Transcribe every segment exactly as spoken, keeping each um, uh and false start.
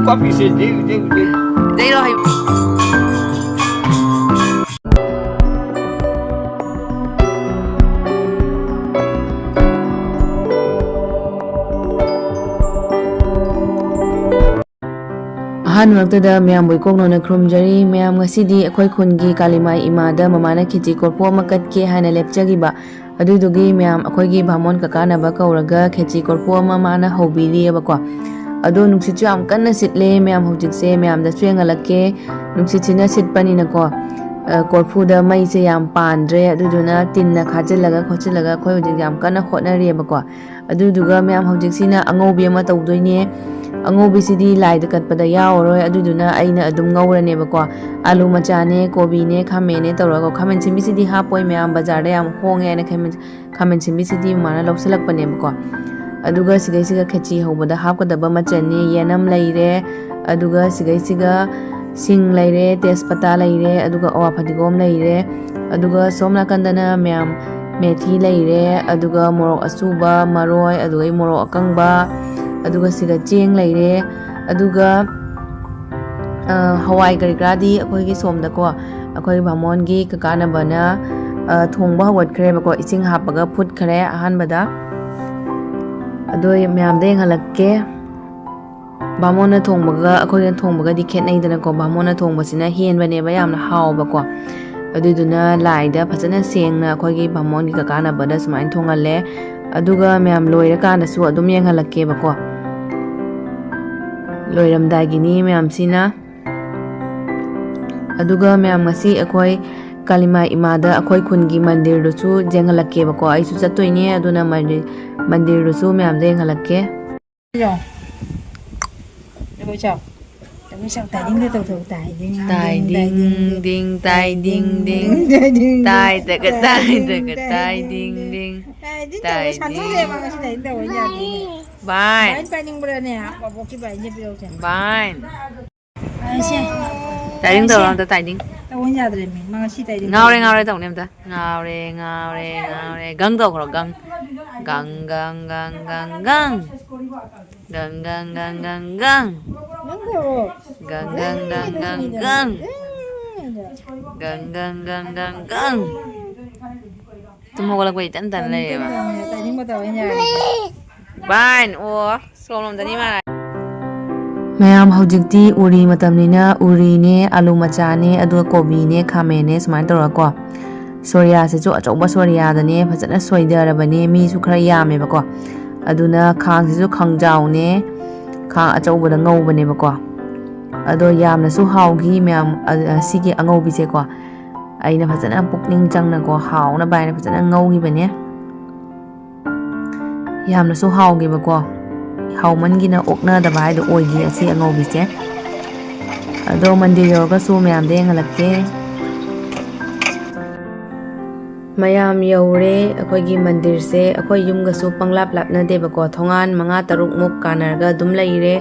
Papi se, ding, ding, ding. ꯂꯩꯔꯣ ꯍꯥꯏꯌꯨ꯫ ꯑꯍꯥꯟꯕꯃꯛꯇꯗ ꯃꯌꯥꯝꯕꯨ ꯏꯀꯣꯛꯅꯧꯅ ꯈꯨꯔꯨꯝꯖꯔꯤ꯫ ꯃꯌꯥꯝ, ꯉꯁꯤꯗꯤ ꯑꯩꯈꯣꯏ ꯈꯨꯟꯒꯤ ꯀꯥꯂꯤꯃꯥꯏ ꯏꯃꯥꯗ ꯃꯃꯥꯅ ꯈꯦꯆꯤ ꯀꯣꯔꯐꯨ ꯑꯃ ꯀꯠꯀꯦ ꯍꯥꯏꯅ ꯂꯦꯞꯆꯈꯤꯕ꯫ ꯑꯗꯨꯗꯨꯒꯤ ꯃꯌꯥꯝ ꯑꯩꯈꯣꯏꯒꯤ ꯚꯥꯃꯣꯟ ꯀꯀꯥꯅꯕ ꯀꯧꯔꯒ ꯈꯦꯆꯤ ꯀꯣꯔꯐꯨ ꯑꯃ ꯃꯥꯅ ꯍꯧꯕꯤꯔꯤꯑꯕꯀꯣ꯫ ꯑꯗꯣ ꯅꯨꯡꯁꯤꯠꯁꯨ ꯌꯥꯝ ꯀꯟꯅ ꯁꯤꯠꯂꯦ ꯃꯌꯥꯝ꯫ ꯍꯧꯖꯤꯛꯁꯦ ꯃꯌꯥꯝꯗꯁꯨ ꯌꯦꯡꯍꯜꯂꯛꯀꯦ꯫ ꯅꯨꯡꯁꯤꯠꯁꯤꯅ ꯁꯤꯠꯄꯅꯤꯅꯀꯣ, ꯑ, ꯀꯣꯔꯐꯨꯗ ꯃꯩꯁꯦ ꯌꯥꯝ ꯄꯥꯟꯗ꯭ꯔꯦ꯫ ꯑꯗꯨꯗꯨꯅ ꯇꯤꯟꯅ ꯈꯥꯖꯤꯜꯂꯒ ꯈꯣꯠꯆꯤꯜꯂꯒ ꯑꯩꯈꯣꯏ ꯍꯧꯖꯤꯛ ꯌꯥꯝ ꯀꯟꯅ ꯍꯣꯠꯅꯔꯤꯑꯕꯀꯣ꯫ ꯑꯗꯨꯗꯨꯒ ꯃꯌꯥꯝ, ꯍꯧꯖꯤꯛꯁꯤꯅ ꯑꯉꯧꯕꯤ ꯑꯃ ꯇꯧꯗꯣꯏꯅꯦ꯫ ꯑꯉꯧꯕꯤꯁꯤꯗꯤ ꯂꯥꯏꯗ ꯀꯠꯄꯗ ꯌꯥꯎꯔꯔꯣꯏ, ꯑꯗꯨꯗꯨꯅ ꯑꯩꯅ ꯑꯗꯨꯝ ꯉꯧꯔꯅꯦꯕꯀꯣ꯫ ꯑꯥꯂꯨ ꯃꯆꯥꯅꯦ, ꯀꯣꯕꯤꯅꯦ, ꯈꯥꯃꯦꯟꯅꯦ ꯇꯧꯔꯒ, ꯈꯥꯃꯦꯟ ꯁꯤꯟꯕꯤꯁꯤꯗꯤ ꯍꯥꯞꯄꯣꯏ ꯃꯌꯥꯝ, ꯕꯖꯥꯔꯗ ꯌꯥꯝ ꯍꯣꯡꯉꯦ ꯍꯥꯏꯅ ꯈꯥꯃꯦꯟ, ꯈꯥꯃꯦꯟ ꯁꯤꯟꯕꯤꯁꯤꯗꯤ ꯃꯃꯥꯅ ꯂꯧꯁꯤꯜꯂꯛꯄꯅꯦꯕꯀꯣ꯫ ꯑꯗꯨꯒ ꯁꯤꯗꯩꯁꯤꯒ ꯈꯦꯆꯤ ꯍꯧꯕꯗ ꯍꯥꯞꯀꯗꯕ ꯃꯆꯜꯅꯤ: ꯌꯦꯅꯝ ꯂꯩꯔꯦ, ꯑꯗꯨꯒ ꯁꯤꯗꯩꯁꯤꯒ ꯁꯤꯡ ꯂꯩꯔꯦ, ꯇꯦꯖꯄꯇꯥ ꯂꯩꯔꯦ, ꯑꯗꯨꯒ ꯑꯋꯥ ꯐꯗꯤꯒꯣꯝ ꯂꯩꯔꯦ, ꯑꯗꯨꯒ ꯁꯣꯝ ꯅꯥꯀꯟꯗꯅ ꯃꯌꯥꯝ ꯃꯦꯊꯤ ꯂꯩꯔꯦ, ꯑꯗꯨꯒ ꯃꯣꯔꯣꯛ ꯑꯁꯨꯕ, ꯃꯔꯣꯏ, ꯑꯗꯨꯒ ꯃꯣꯔꯣꯛ ꯑꯀꯪꯕ, ꯑꯗꯨꯒ ꯁꯤꯒ ꯆꯦꯡ ꯂꯩꯔꯦ, ꯑꯗꯨꯒ, ꯑ, ꯍꯋꯥꯏ ꯀꯔꯤ ꯀꯔꯥꯗꯤ ꯑꯩꯈꯣꯏꯒꯤ ꯁꯣꯝꯗꯀꯣ, ꯑꯩꯈꯣꯏ ꯚꯥꯃꯣꯟꯒꯤ ꯀꯀꯥꯅꯕꯅ, ꯑ, ꯊꯣꯡꯕ ꯍꯧꯒꯠꯈ꯭ꯔꯦꯕꯀꯣ꯫ ꯏꯁꯤꯡ ꯍꯥꯞꯄꯒ ꯐꯨꯠꯈ꯭ꯔꯦ ꯑꯍꯥꯟꯕꯗ꯫ ꯑꯗꯣ ꯃꯌꯥꯝꯗ ꯌꯦꯡꯍꯜꯂꯛꯀꯦ꯫ ꯚꯥꯃꯣꯟꯅ ꯊꯣꯡꯕꯒ ꯑꯩꯈꯣꯏꯅ ꯊꯣꯡꯕꯒꯗꯤ ꯈꯦꯠꯅꯩꯗꯅꯀꯣ꯫ ꯚꯥꯃꯣꯟꯅ ꯊꯣꯡꯕꯁꯤꯅ ꯍꯦꯟꯕꯅꯦꯕ ꯌꯥꯝꯅ ꯍꯥꯎꯕꯀꯣ꯫ ꯑꯗꯨꯗꯨꯅ ꯂꯥꯏꯗ ꯐꯖꯅ ꯁꯦꯡꯅ ꯑꯩꯈꯣꯏꯒꯤ ꯚꯥꯃꯣꯟꯒꯤ ꯀꯀꯥꯅꯕꯗ ꯁꯨꯃꯥꯏꯅ ꯊꯣꯡꯍꯜꯂꯦ꯫ ꯑꯗꯨꯒ ꯃꯌꯥꯝ ꯂꯣꯏꯔꯀꯥꯟꯗꯁꯨ ꯑꯗꯨꯝ ꯌꯦꯡꯍꯜꯂꯛꯀꯦꯕꯀꯣ꯫ ꯂꯣꯏꯔꯝꯗꯥꯏꯒꯤꯅꯤ ꯃꯌꯥꯝꯁꯤꯅ꯫ ꯑꯗꯨꯒ ꯃꯌꯥꯝ, ꯉꯁꯤ ꯑꯩꯈꯣꯏ ꯀꯥꯂꯤꯃꯥ ꯏꯃꯥꯗ ꯑꯩꯈꯣꯏ ꯈꯨꯟꯒꯤ ꯃꯟꯗꯤꯔꯗꯨꯁꯨ ꯌꯦꯡꯍꯜꯂꯛꯀꯦꯕꯀꯣ꯫ ꯑꯩꯁꯨ ꯆꯠꯇꯣꯏꯅꯦ, ꯑꯗꯨꯅ ꯃꯟꯗꯤꯔ, ꯃꯟꯗꯤꯔꯗꯨꯁꯨ ꯃꯌꯥꯝꯗ ꯌꯦꯡꯍꯜꯂꯛꯀꯦ꯫ ꯌꯥꯎ꯫ ꯖꯒꯣꯏ ꯁꯥꯎ꯫ ꯖꯒꯣꯏ ꯁꯥꯎ, ꯇꯥꯏꯗꯤꯡꯗ ꯇꯧꯊꯣꯛꯎ, ꯇꯥꯏꯗꯤꯡ, ꯇꯥꯏꯗꯤꯡ, ꯇꯥꯏꯗꯤꯡ, ꯇꯥꯏꯗꯤꯡ, ꯇꯥꯏꯗꯤꯡ, ꯇꯥꯏꯗꯤꯡ, ꯇꯥꯏꯗꯤꯡ, ꯇꯥꯏꯗꯤꯡ, ꯇꯥꯏꯗꯤꯡ, ꯇꯥꯏꯗꯤꯡ, ꯇꯥꯏꯗꯤꯡ ꯇꯧꯔ ꯁꯥꯟꯅꯧꯔꯦ, ꯃꯥ ꯉꯁꯤ ꯇꯥꯏꯗꯤꯡ ꯇꯧꯕ ꯌꯥꯗꯦꯅꯦ꯫ ꯕꯥꯏꯟ꯫ ꯕꯥꯏꯟ ꯄꯥꯏꯅꯤꯡꯕ꯭ꯔꯥꯅꯦ? ꯕꯥꯕꯣꯛꯀꯤ ꯕꯥꯏꯟꯁꯦ ꯄꯤꯔꯛꯎꯁꯦ꯫ ꯕꯥꯏꯟ꯫ ꯑ, ꯁꯦ꯫ ꯇꯥꯏꯗꯤꯡ ꯇꯧꯔꯣ, ꯑꯝꯇ ꯇꯥꯏꯗꯤꯡ꯫ ꯇꯧꯕ ꯌꯥꯗ꯭ꯔꯦꯃꯤ, ꯃꯥ ꯉꯁꯤ ꯇꯥꯏꯗꯤꯡ ꯉꯥꯎꯔꯦ, ꯇꯧꯕ ꯉꯥꯎꯔꯦ ꯇꯧꯅꯦ ꯑꯝꯇ꯫ ꯉꯥꯎꯔꯦ, ꯉꯥꯎꯔꯦ, ꯉꯥꯎꯔꯦ꯫ ꯒꯪ ꯇꯧꯈ꯭ꯔꯣ, ꯒꯪ꯫ ꯒꯪ, ꯒꯪ, ꯒꯪ, ꯒꯪ, ꯒꯪ꯫ ꯒꯪ, ꯒꯪ, ꯒꯪ, ꯒꯪ, ꯒꯪ꯫ ꯅꯪ ꯇꯧꯔꯣ꯫ ꯒꯪ, ꯒꯪ, ꯒꯪ, ꯒꯪ, ꯒꯪ꯫ ꯒꯪ, ꯒꯪ, ꯒꯪ, ꯒꯪ, ꯒꯪ꯫ ꯇꯨꯝ ꯍꯧꯒꯠꯂꯛꯄ ꯏꯇꯟ ꯇꯟ ꯂꯩꯔꯦꯕ꯫ ꯇꯥꯏꯅꯤꯡꯕ ꯇꯧꯔ ꯑꯩꯅ ꯌꯥꯔꯦ꯫ ꯐꯥꯏꯟ꯫ ꯑꯣ, ꯁꯣꯝꯂꯣꯝꯗꯅꯤ ꯃꯥ꯫ ꯃꯌꯥꯝ, ꯍꯧꯖꯤꯛꯇꯤ ꯎꯔꯤ ꯃꯇꯝꯅꯤꯅ ꯎꯔꯤꯅꯦ, ꯑꯂꯨ ꯃꯆꯥꯅꯦ, ꯑꯗꯨꯒ ꯀꯣꯕꯤꯅꯦ, ꯈꯥꯃꯦꯟꯅꯦ, ꯁꯨꯃꯥꯏꯅ ꯇꯧꯔꯒꯀꯣ꯫ ꯁꯣꯔꯤꯌꯥꯁꯤꯁꯨ ꯑꯆꯧꯕ ꯁꯣꯔꯤꯌꯥꯗꯅꯦ ꯐꯖꯅ ꯁꯣꯏꯊꯔꯕꯅꯦ꯫ ꯃꯤꯁꯨ ꯈꯔ ꯌꯥꯝꯃꯦꯕꯀꯣ꯫ ꯑꯗꯨꯅ ꯈꯥꯡꯁꯤꯁꯨ ꯈꯥꯡꯖꯥꯎꯅꯦ, ꯈꯥꯡ ꯑꯆꯧꯕꯗ ꯉꯧꯕꯅꯦꯕꯀꯣ꯫ ꯑꯗꯣ ꯌꯥꯝꯅꯁꯨ ꯍꯥꯎꯈꯤ ꯃꯌꯥꯝ, ꯑ-, ꯑ, ꯁꯤꯒꯤ ꯑꯉꯧꯕꯤꯁꯦꯀꯣ꯫ ꯑꯩꯅ ꯐꯖꯅ ꯄꯨꯛꯅꯤꯡ ꯆꯪꯅꯀꯣ, ꯍꯥꯎꯅꯕ ꯍꯥꯏꯅ ꯐꯖꯅ ꯉꯧꯈꯤꯕꯅꯦ꯫ ꯌꯥꯝꯅꯁꯨ ꯍꯥꯎꯈꯤꯕꯀꯣ꯫ ꯍꯥꯎꯃꯟꯒꯤꯅ ꯑꯣꯛꯅꯗꯕ ꯍꯥꯏꯗꯣ ꯑꯣꯏꯈꯤ ꯑꯁꯤ ꯑꯉꯧꯕꯤꯁꯦ꯫ ꯑꯗꯣ ꯃꯟꯗꯤꯔ ꯌꯧꯔꯒꯁꯨ ꯃꯌꯥꯝꯗ ꯌꯦꯡꯍꯜꯂꯛꯀꯦ꯫ ꯃꯌꯥꯝ ꯌꯧꯔꯦ꯫ ꯑꯩꯈꯣꯏꯒꯤ ꯃꯟꯗꯤꯔꯁꯦ ꯑꯩꯈꯣꯏ ꯌꯨꯝꯒꯁꯨ ꯄꯪꯂꯥꯞ ꯂꯥꯞꯅꯗꯦꯕꯀꯣ, ꯊꯣꯡꯒꯥꯟ ꯃꯉꯥ ꯇꯔꯨꯛꯃꯨꯛ ꯀꯥꯟꯅꯔꯒ ꯑꯗꯨꯝ ꯂꯩꯔꯦ꯫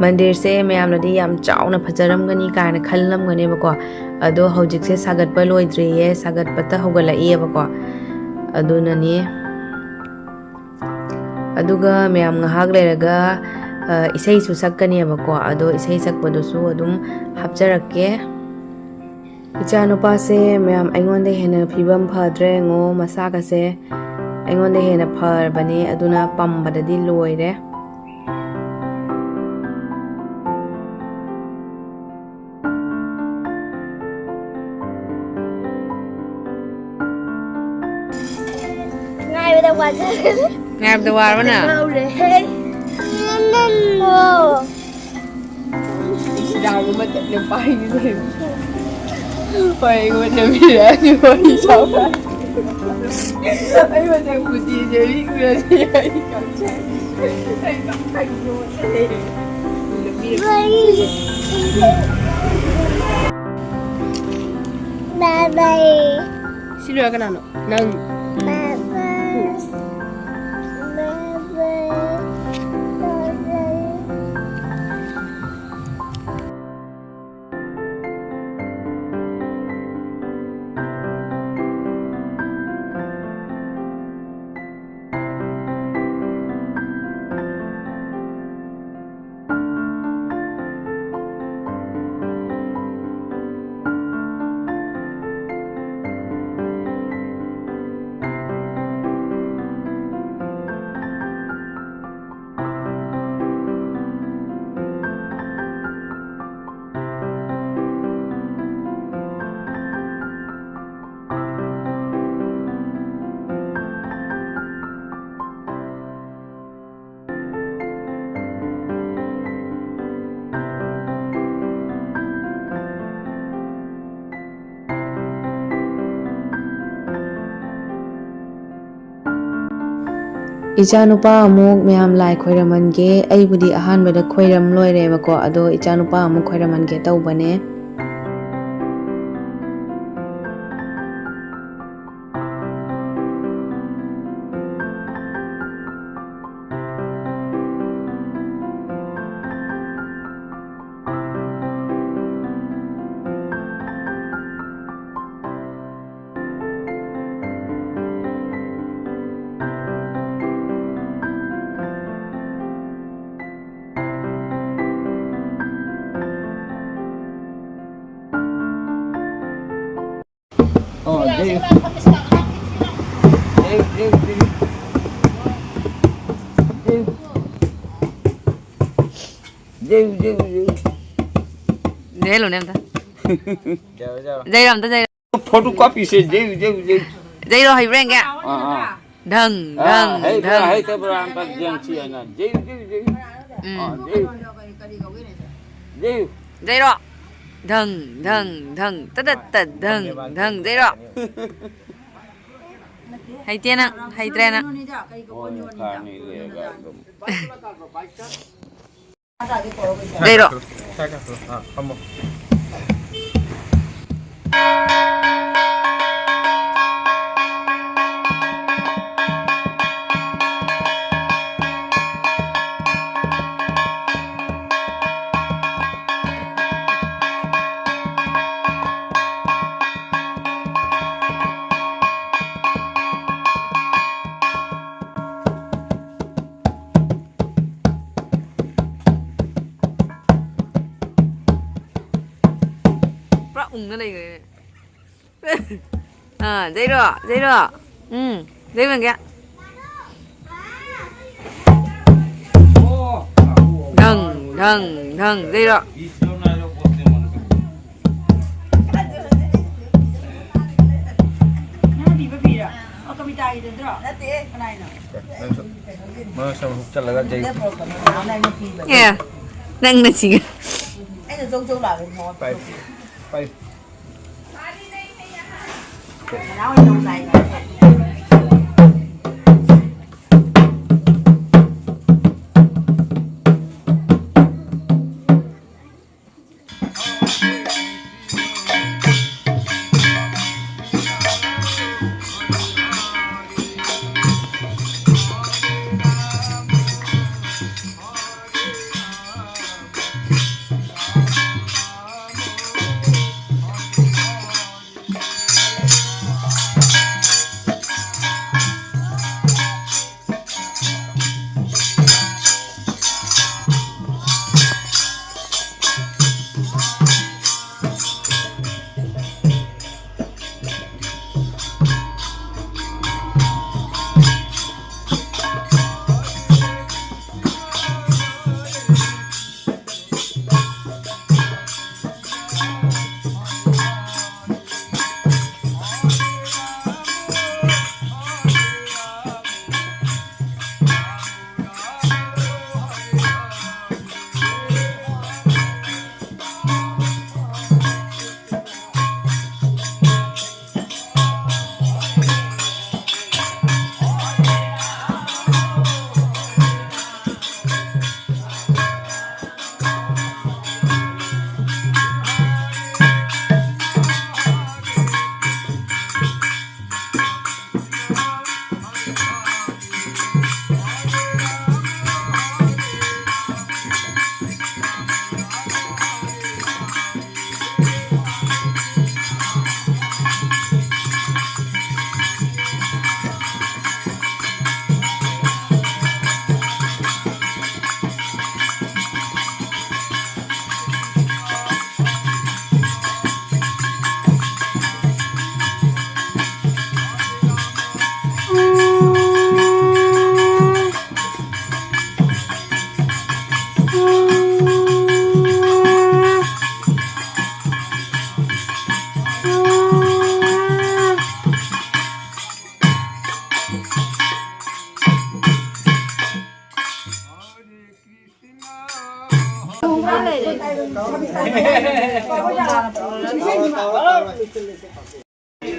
ꯃꯟꯗꯤꯔꯁꯦ ꯃꯌꯥꯝꯅꯗꯤ ꯌꯥꯝ ꯆꯥꯎꯅ ꯐꯖꯔꯝꯒꯅꯤ ꯀꯥꯏꯅ ꯈꯜꯂꯝꯒꯅꯦꯕꯀꯣ, ꯑꯗꯣ ꯍꯧꯖꯤꯛꯁꯦ ꯁꯥꯒꯠꯄ ꯂꯣꯏꯗ꯭ꯔꯤꯌꯦ, ꯁꯥꯒꯠꯄꯇ ꯍꯧꯒꯠꯂꯛꯏꯌꯦꯕꯀꯣ꯫ ꯑꯗꯨꯅꯅꯤ꯫ ꯑꯗꯨꯒ ꯃꯌꯥꯝ ꯉꯥꯏꯍꯥꯛ ꯂꯩꯔꯒ, ꯑ, ꯏꯁꯩꯁꯨ ꯁꯛꯀꯅꯦꯕꯀꯣ, ꯑꯗꯣ ꯏꯁꯩ ꯁꯛꯄꯗꯨꯁꯨ ꯑꯗꯨꯝ ꯍꯥꯞꯆꯔꯛꯀꯦ꯫ ꯏꯆꯥꯅꯨꯄꯥꯁꯦ ꯃꯌꯥꯝ ꯑꯩꯉꯣꯟꯗ ꯍꯦꯟꯅ ꯐꯤꯕꯝ ꯐꯗ꯭ꯔꯦ ꯉꯣ, ꯃꯁꯥꯒꯁꯦ ꯑꯩꯉꯣꯟꯗ ꯍꯦꯟꯅ ꯐꯔꯕꯅꯦ, ꯑꯗꯨꯅ ꯄꯝꯕꯗꯗꯤ ꯂꯣꯏꯔꯦ꯫ ꯉꯥꯏꯕꯗ ꯋꯥꯖꯔꯦ꯫ ꯉꯥꯏꯕꯗ ꯋꯥꯔꯕ ꯅꯪ? ꯉꯥꯎꯔꯦꯍꯦ꯫ ꯅꯪꯉꯣ꯫ ꯁꯤꯗꯥꯒꯨꯝꯕ ꯆꯠꯂꯦ ꯄꯥꯏꯒꯤꯗꯦ꯫ ꯍꯣꯏ, ꯑꯩꯉꯣꯟꯗ ꯄꯤꯔꯛꯑꯅꯤ ꯋꯥꯔꯤ ꯁꯥꯕ꯫ ꯑꯩ ꯃꯁꯛ ꯃꯨꯗꯤꯁꯦ ꯃꯤ ꯎꯔꯗꯤ ꯑꯩ ꯀꯞꯆꯩ꯫ ꯑꯩ ꯀꯞꯈ꯭ꯔꯅꯤ꯫ ꯁꯤ ꯂꯣꯏꯔ ꯀꯅꯥꯅꯣ? ꯅꯪ꯫ ꯏꯆꯥꯅꯨꯄꯥ ꯑꯃꯨꯛ ꯃꯌꯥꯝ ꯂꯥꯏ ꯈꯣꯏꯔꯝꯍꯟꯒꯦ꯫ ꯑꯩꯕꯨꯗꯤ ꯑꯍꯥꯟꯕꯗ ꯈꯣꯏꯔꯝ ꯂꯣꯏꯔꯦꯕꯀꯣ, ꯑꯗꯣ ꯏꯆꯥꯅꯨꯄꯥ ꯑꯃꯨꯛ ꯈꯣꯏꯔꯝꯍꯟꯒꯦ ꯇꯧꯕꯅꯦ꯫ ꯑꯣ, ꯖꯩ꯫ ꯖꯩ, ꯖꯩ, ꯖꯩ꯫ ꯖꯩ꯫ ꯖꯩ, ꯖꯩ, ꯖꯩ꯫ ꯌꯩꯍꯜꯂꯨꯅꯦ ꯑꯝꯇ꯫ ꯖꯩꯔꯣ, ꯖꯩꯔꯣ꯫ ꯖꯩꯔꯣ, ꯑꯝꯇ ꯖꯩꯔꯣ꯫ ꯐꯣꯇꯣ ꯀꯥꯞꯄꯤꯁꯦ, ꯖꯩ, ꯖꯩ, ꯖꯩ꯫ ꯖꯩꯔꯣ ꯍꯩꯕ꯭ꯔꯥ ꯌꯦꯡꯒꯦ? ꯑꯥ, ꯑꯥ꯫ ꯙꯪ, ꯑꯥ, ꯙꯪ, ꯍꯩꯕ꯭ꯔꯥ, ꯙꯪ꯫ ꯍꯩꯇꯕ꯭ꯔꯥ ꯑꯝꯇ ꯌꯦꯡꯁꯤ ꯍꯥꯏꯅ꯫ ꯖꯩ, ꯖꯩ, ꯖꯩ꯫ ꯎꯝ꯫ ꯑꯥ, ꯖꯩ꯫ ꯖꯩꯔꯣ꯫ ꯙꯪ, ꯙꯪ, ꯙꯪ꯫ ꯇꯗꯠ ꯇꯠ ꯙꯪ, ꯙꯪ꯫ ꯖꯩꯔꯣ꯫ ꯍꯩꯇꯦ ꯅꯪ, ꯍꯩꯇ꯭ꯔꯦ ꯅꯪ꯫ ꯍꯣꯏ, ꯈꯥꯡꯉꯤ ꯂꯩꯔꯒ ꯑꯗꯨꯝ꯫ ꯂꯩꯔꯣ꯫ ꯄꯨꯔꯥ ꯎꯪꯉ ꯂꯩꯈ꯭ꯔꯦꯅꯦ꯫ ꯑꯥ, ꯖꯩꯔꯣ, ꯖꯩꯔꯣ꯫ ꯎꯝ, ꯖꯩ ꯃꯪꯒꯦ꯫ ꯙꯪ, ꯙꯪ, ꯙꯪ, ꯖꯩꯔꯣ꯫ ꯅꯪ ꯄꯤꯕ ꯄꯤꯔꯣ? ꯑꯣ, ꯀꯕꯤꯇꯥꯒꯤꯗꯨ ꯅꯠꯇ꯭ꯔꯣ? ꯅꯠꯇꯦ꯫ ꯀꯅꯥꯏꯅꯣ? ꯅꯪꯁꯨ ꯃꯔꯛ ꯁꯔꯨꯛ ꯆꯠꯂꯒ ꯖꯩ꯫ ꯑꯦ, ꯅꯪꯅ ꯁꯤꯒ꯫ ꯑꯩꯅ ꯖꯧ ꯖꯧ ꯂꯥꯎꯔꯦ ꯃꯉꯣꯟꯗ꯫ ꯄꯥꯏ, ꯄꯥꯏ꯫ ꯅꯅꯥꯎ ꯑꯣꯏꯅ ꯇꯧ ꯆꯥꯏ꯫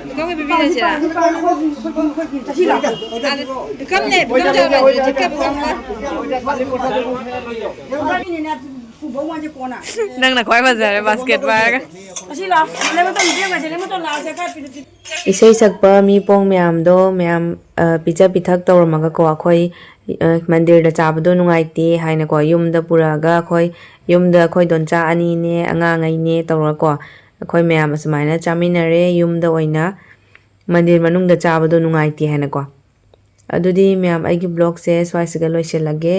ꯕꯤꯀꯝꯒꯤ ꯄꯤꯕꯤꯔꯁꯤꯔꯥ? ꯕꯤꯀꯝꯅꯦ, ꯕꯤꯀꯝ ꯆꯠꯂꯣ, ꯖꯤꯠꯀ ꯕꯤꯀꯝꯒ꯫ ꯅꯪꯅ ꯈ꯭ꯋꯥꯏ ꯐꯖꯔꯦ basket ꯄꯥꯏꯔꯒ꯫ ꯑꯁꯤ ꯂꯥꯎ, ꯂꯦꯃꯟ ꯇꯣꯟ, ꯏꯕꯦꯝꯃ, ꯁꯤ ꯂꯦꯃꯟ ꯇꯣꯟ ꯂꯥꯛꯑꯁꯦ, ꯈꯔ ꯄꯤꯔꯛꯑꯣ꯫ ꯏꯁꯩ ꯁꯛꯄ ꯃꯤ ꯄꯣꯡ ꯃꯌꯥꯝꯗꯣ ꯃꯌꯥꯝ, ꯑ, ꯄꯤꯖ ꯄꯤꯊꯛ ꯇꯧꯔꯝꯃꯒꯀꯣ, ꯑꯩꯈꯣꯏ, ꯑ, ꯃꯟꯗꯤꯔꯗ ꯆꯥꯕꯗꯣ ꯅꯨꯡꯉꯥꯏꯇꯦ ꯍꯥꯏꯅꯀꯣ, ꯌꯨꯝꯗ ꯄꯨꯔꯛꯑꯒ ꯑꯩꯈꯣꯏ ꯌꯨꯝꯗ ꯑꯩꯈꯣꯏ ꯗꯣꯟꯆꯥ ꯑꯅꯤꯅꯦ, ꯑꯉꯥꯡꯉꯩꯅꯦ ꯇꯧꯔꯒꯀꯣ, ꯑꯩꯈꯣꯏ ꯃꯌꯥꯝ ꯑꯁꯨꯃꯥꯏꯅ ꯆꯥꯃꯤꯟꯅꯔꯦ꯫ ꯌꯨꯝꯗ ꯑꯣꯏꯅ ꯃꯟꯗꯤꯔ ꯃꯅꯨꯡꯗ ꯆꯥꯕꯗꯣ ꯅꯨꯡꯉꯥꯏꯇꯦ ꯍꯥꯏꯅꯀꯣ꯫ ꯑꯗꯨꯗꯤ ꯃꯌꯥꯝ, ꯑꯩꯒꯤ vlogꯁꯦ ꯁ꯭ꯋꯥꯏꯁꯤꯒ ꯂꯣꯏꯁꯤꯜꯂꯒꯦ꯫